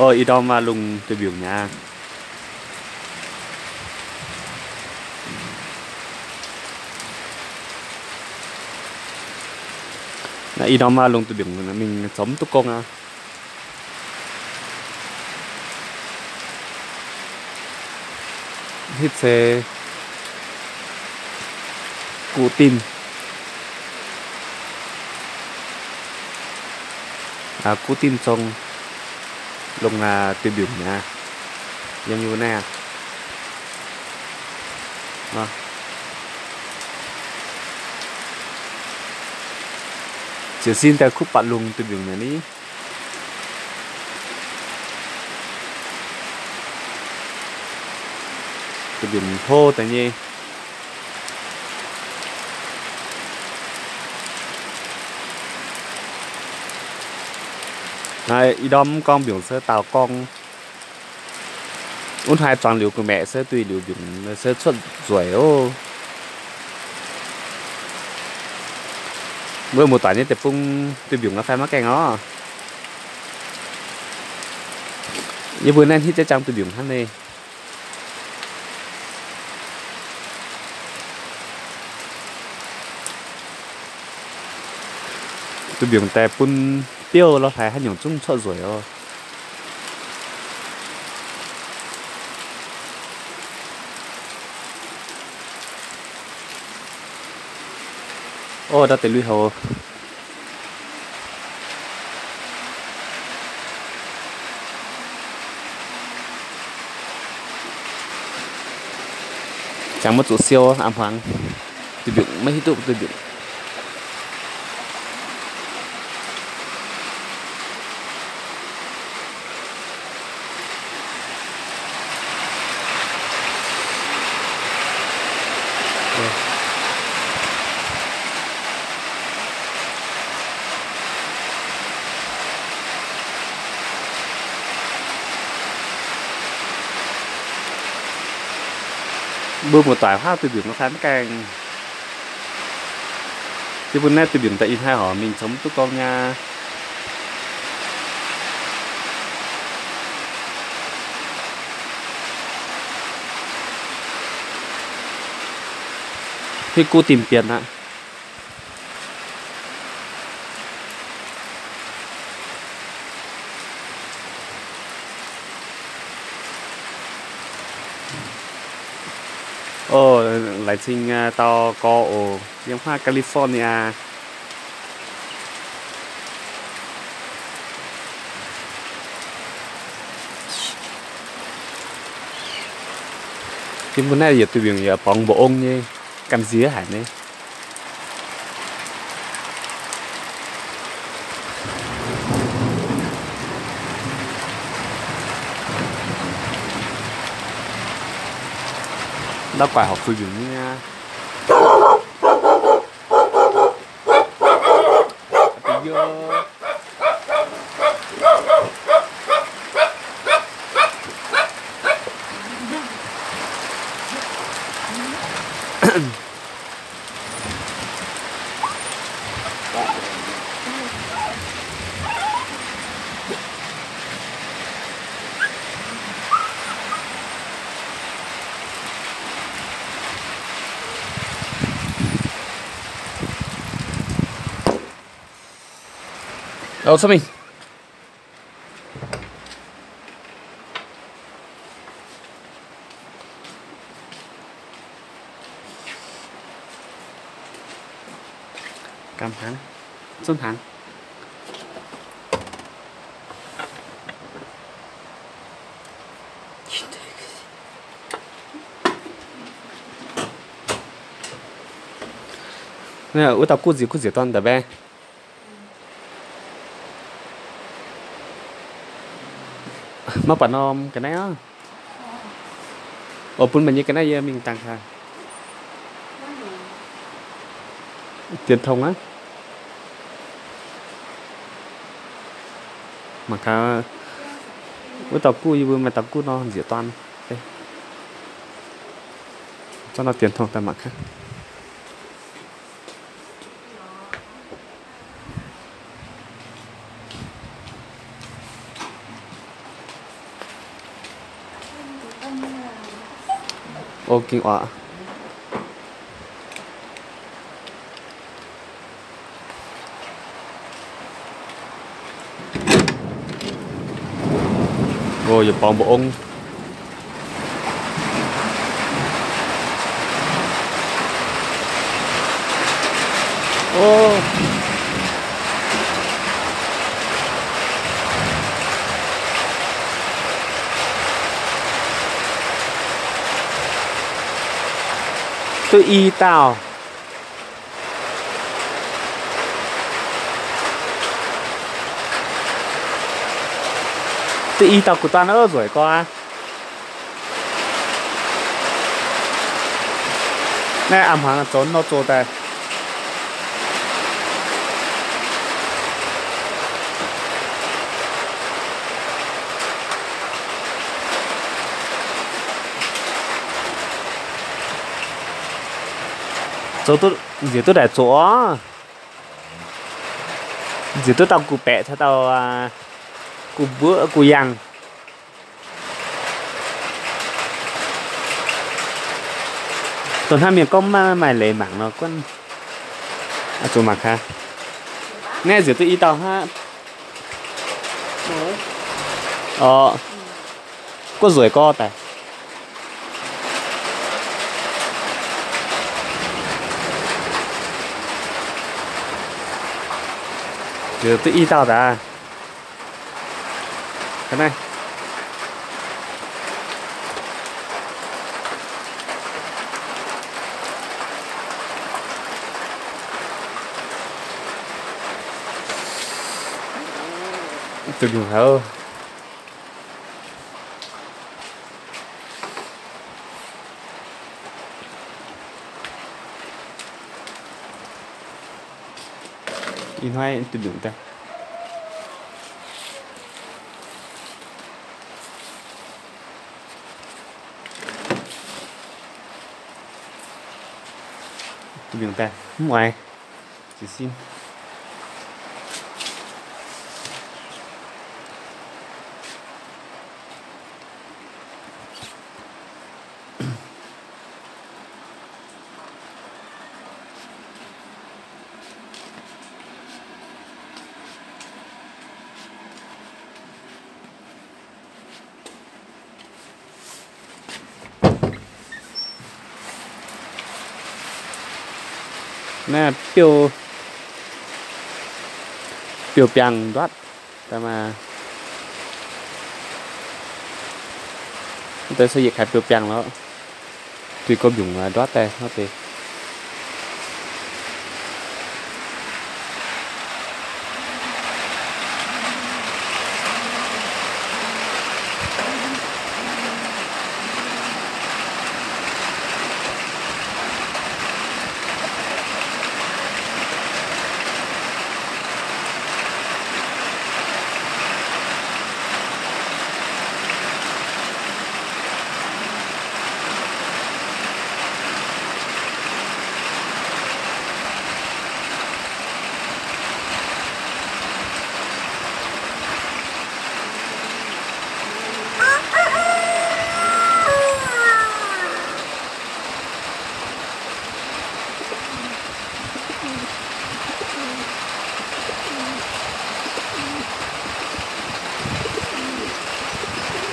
Ov, ih ndorm maaih lungh duih mbiungc mi'aqv. Naaiv ih ndorm maaih lungh duih mbiungc mingh zoux mv duqv gong aqv. Hitv se guv dimh, guv dimh zong lungh duih mbiungc mi'aqv. Yiem yie mbuo naaiv aqv. Ziouc sin daaih kuv batc lungh duih mbiungc mi'aqv ni. Duih mbiungc hlo daaih nyei. Naaiv ih ndorm mv gorngv mbiungc se daaux gorngv. Wuov hnoi zuangx liuz gu'maeqc se duih liuz mbiungc se cuotv nzueic oc. Mbuo muoz-doic nyei deic-bung duih mbiungc fai maiv gaengh oc. Yie mbuo naaiv hitv jaiv jangx duih mbiungc hnangv naaiv. Duih mbiungc daaih bun biouv lorh hlaaix haaix nyungc zungv cuotv nzueic oc. Ov, ndau deix lui-houx. Jangx maiv zuqc siou aqv, hmuangx. Duih mbiungc maiv hiuv duqv duih mbiungc. Mbuo muoz-doic huaav duih mbiungc nor fai mv gaengh. Yie mbuo naaiv duih mbiungc daaih ih hnoi horpc mingh zoux mv duqv gong nyei. Hitv guv dimh bienh aqv. Ov, laengz zingh dau gorx oc, yiem huaav California. Yie mbuo naaiv yietc duih mbiungc yaac borngz mbu'ong nyei, gamh nziex haic nyei. Ndau guaaic horpc zuqc mbiungc nyei aqv. Ov, caux mingh. Gamh hnaangx, zunv hnaangx. Wuov dauh guv nziex kuv nziex dorn daaih mbaeqv. Maiv baac norm ga'naaiv aqv. Oix bun meih nyei ga'naaiv yie mingh dangh kaax. Dienx tongx aqv. Mangc gaax, wuov dauh guv, yie mbuo maaih dauh guv nor nzieqc dorn. Zorqv nor dienx tongx daaih mangc gaax. O, ging oc. O, yietc borngz mbu'ong. O, duqv i dauh. Duqv i dauh gu'dangv nzueic gorx aqv. Naaiv a'hmuangx zoux nor zoux daaih. Zoux duqv, nziex duqv ndaaic zoqc oc. Nziex duqv dauh gu'baeqc caux dauh gu'mbuoqc gu'yangh. Dongh hnangv mienh gorngv maiv maaih leiz mangc nor, guanh zuqc mangc gaax. Naaiv nziex duqv i dauh hnangv. Oc, guov nzueic gorx daaih. Nziex duqv i dauh daaih. Ga'naaiv duqv mbiungc haic. Ih hnoi duqv mbiungc daaih. Duqv mbiungc daaih mv oix. Jiez sin. Naaiv biouv, biouv-biangh nduatv daaih maah. Deix se yietc kaaix biouv-biangh lorqc. Duih gorx mbiungc nduatv daaih hnangv deix.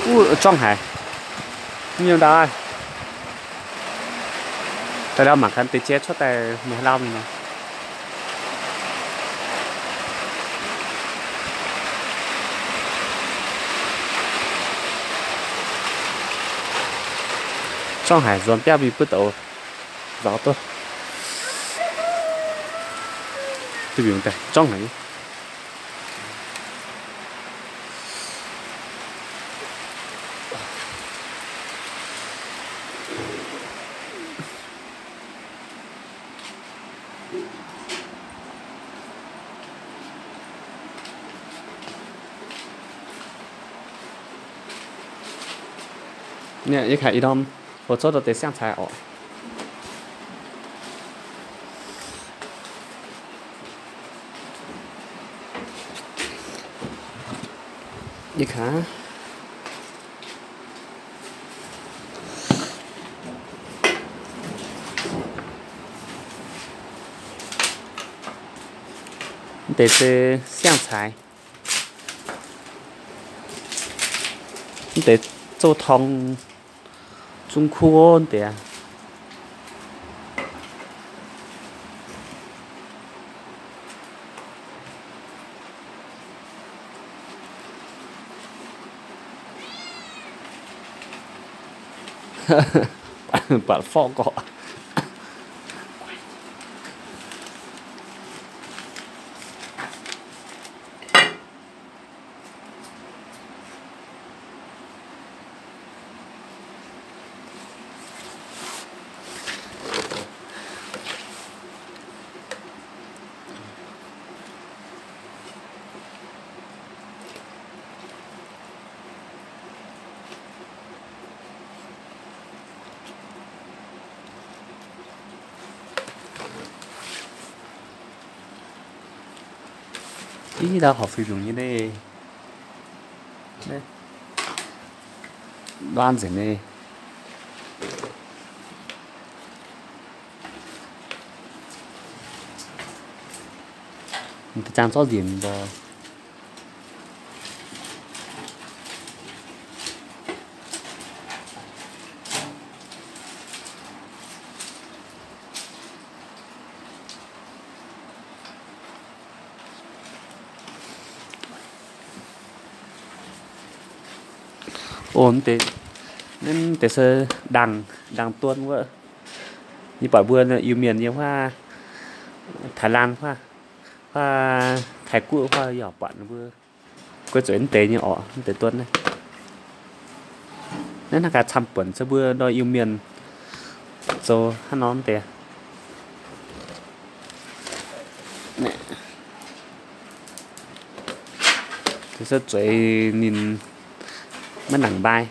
Uv, zorngv haic. Mv yiem ndau aqv. Daaih ndau mangc gaax deix jai cuotv daaih meih lamh nor. Zorngv haic, nzuonx biauv mingh buov douz nzaaux duqv. Duqv mbiungc daaih zorngv haic. Yie kaaix ih norm hoz zouv daaih deix siang-caix orqc. Yie kaaix. Mv deix se siang-caaix. Mv deix zouv torng zungv kuv deix. Baac forv gorqv. Ih, ndau horpc fim lungh nyei naaiv. Luaanv nzengc naaiv. Da'jangv zorqv nzengc mbuo. O, mv deix, mv deix se ndaangc, ndaangc duon wuov. Yie buatc mbuo Iu-Mienh nyei huaav, Taiv Laanh huaav, huaav Taiv Guoqv huaav yaac buatc mbuo guei zueiz mv deix nyei orqc, mv deix duon naaiv. Naaiv naaiv gaax camv buonc se mbuo ndau Iu-Mienh zoux hnangv nor mv deix. Zueiz ninh maiv nangc mbai.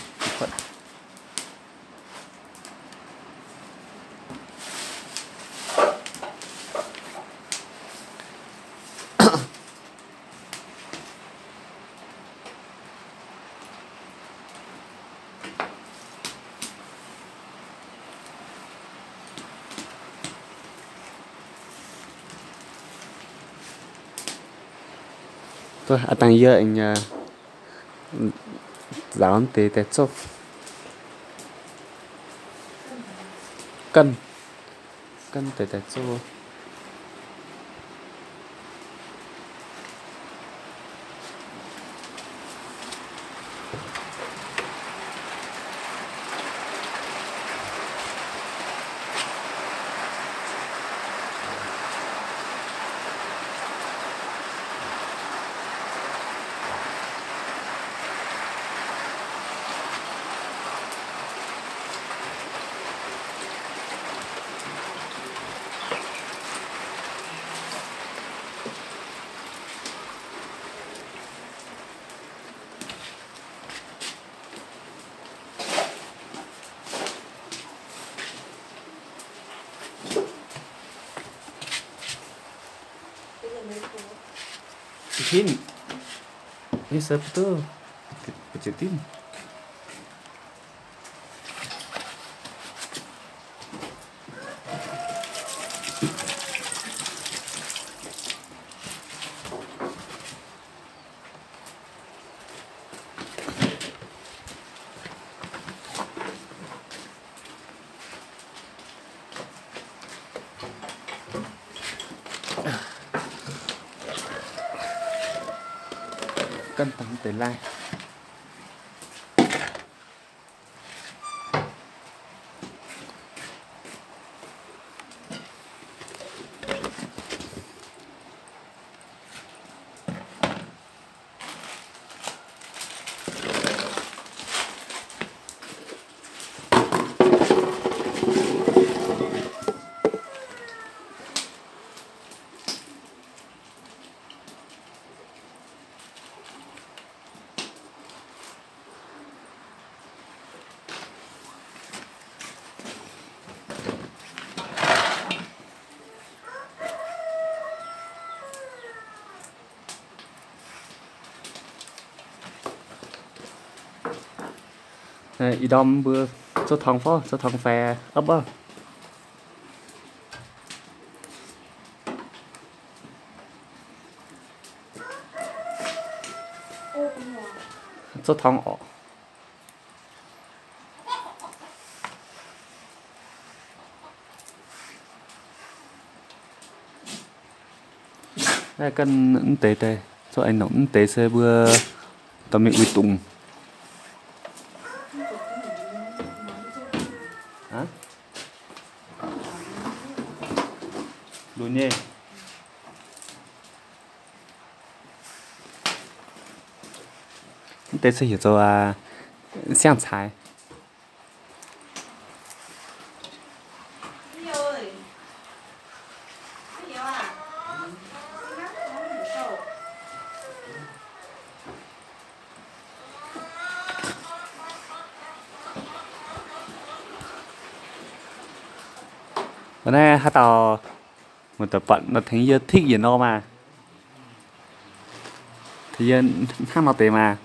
Aa dangh yie aengx nzaaux deix daaih zouv. Ganh, ganh deix daaih zouv. Tin, ni se bu duqv, bu ziouc tin. Ganh dangx deix lai. Ih ndorm mbuo zouv torng fov, zouv torng faix opv oc. Zorqv taux orqc. Naaiv ganh mv deix daaih, zorqv aengx nongc mv deix se mbuo dorh mingh uix dungz. Luoqc nyei. Mv deix se heuc zoux siang-caix. Naaiv haaix dauh muoz-doic buatc nor tengx yie tikv yietc norm maah. Tengx yie hnangv nor deix maah.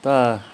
Da'faanh